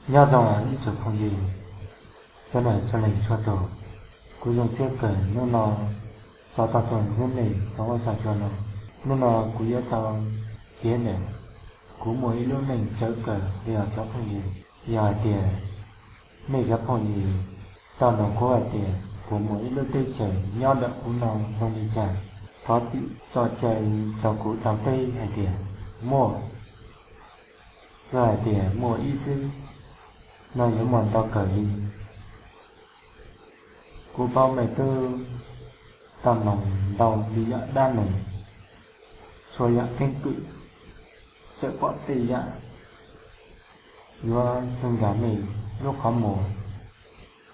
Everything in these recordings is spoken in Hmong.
Nyob zoo ib tsoom phooj ywg, txhua leej txhua tus, kuv zoo siab kawg hnub no tau tuaj ntsib nej rau ua tsa cua no. Hnub no kuv yuav tau piav ntawm kuv muaj ib lub neej tsawv kawg li os cov phooj ywg. Yog hais tias nej cov phooj ywg tau nug kuv hais tias kuv muaj ib lub teb chaws nyob ntawm kuv no zoo li cas, thov txim tso cai rau kuv tau teb hais tias muaj, txawm hais tias muaj ib xwb no yuav muaj ntau kawg li. Kuv paub mej twb tau noog ntau li yam dab neeg, txhua yam keeb kwm, txawm pom tej yam yuav txhwb nkag mej lub qhov muag,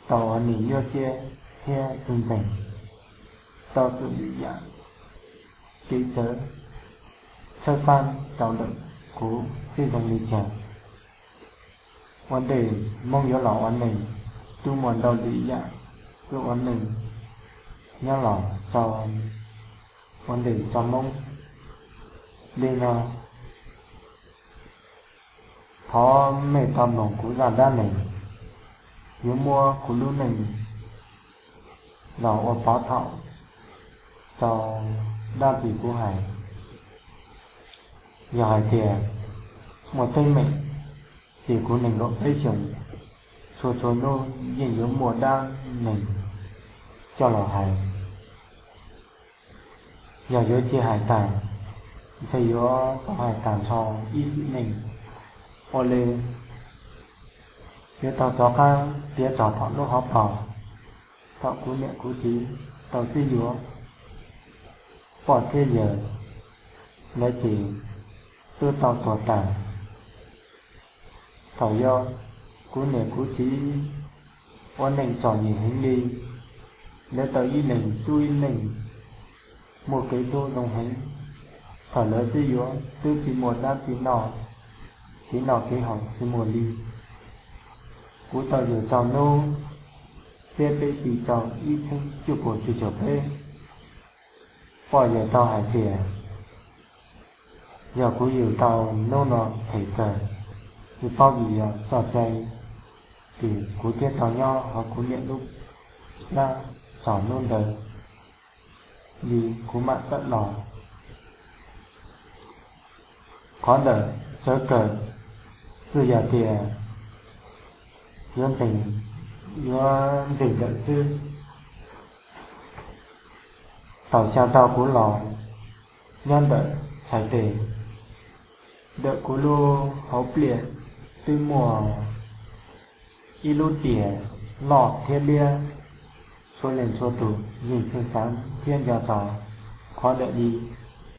tau ua neeg nyuaj siab thiab txhwb nceeg, tau xws li yam kev txawv tshawb fab rau ntawm kuv tib zoo li cas. Ua ntej Hmoob yuav los ua neeg, twb muaj ntau li yam xwb ua neeg nyob los tso ua ntej tso Hmoob li no. Thov mej tau mloog kuv zaj dab neeg, yuav muab kuv lub neej los ua pov thaum rau dab tsi kuv hais. Yog hais tias muaj teeb meem, ces kuv nees nkaum peb xyoos, txhua txhua hnub yeej yuav muaj dab neeg coj los hais. Yog yuav tsis hais tag, ntshe yuav tau hais tag nrho ib sim neej. Ua li, yuav tau rov qab piav txog thaum lub hauv paus, thaum kuv niam kuv txiv tau sib yuav, poj thiab yawg lawv ces twb tau tuag tas. Thaum yog kuv niam kuv txiv ua neej txom nyem heev li, lawv tau ib leeg tub ib leeg muaj kev hlub zoo heev. Thaum lawv sib yuav twb tsis muaj dab tsi noj, kev noj kev haus tsis muaj li. Kuv tau yug txog hnub xiab peb hli rau ib txhiab cuaj puas cuaj caum peb, poj yawg tau hais tias yog kuv yug tau hnub no phem kawg, tsis paub vim yog txoj cai, ces kuv thiaj tau nyob hauv kuv niam lub plab txog hnub ntawd li kuv mam tawm los. Qhov ntawm tsawv kawg, txawm yog tias yuav ntseeg, yuav ntseeg ntawm xwb. Thaum xya tau kuv los nyob ntawm txhais tes, ntawm kuv lub hauv pliaj twb muaj ib lub tias loj thiab liab, txhua leej txhua tus yeej txhij xeev thiab nco txog qhov ntawm li.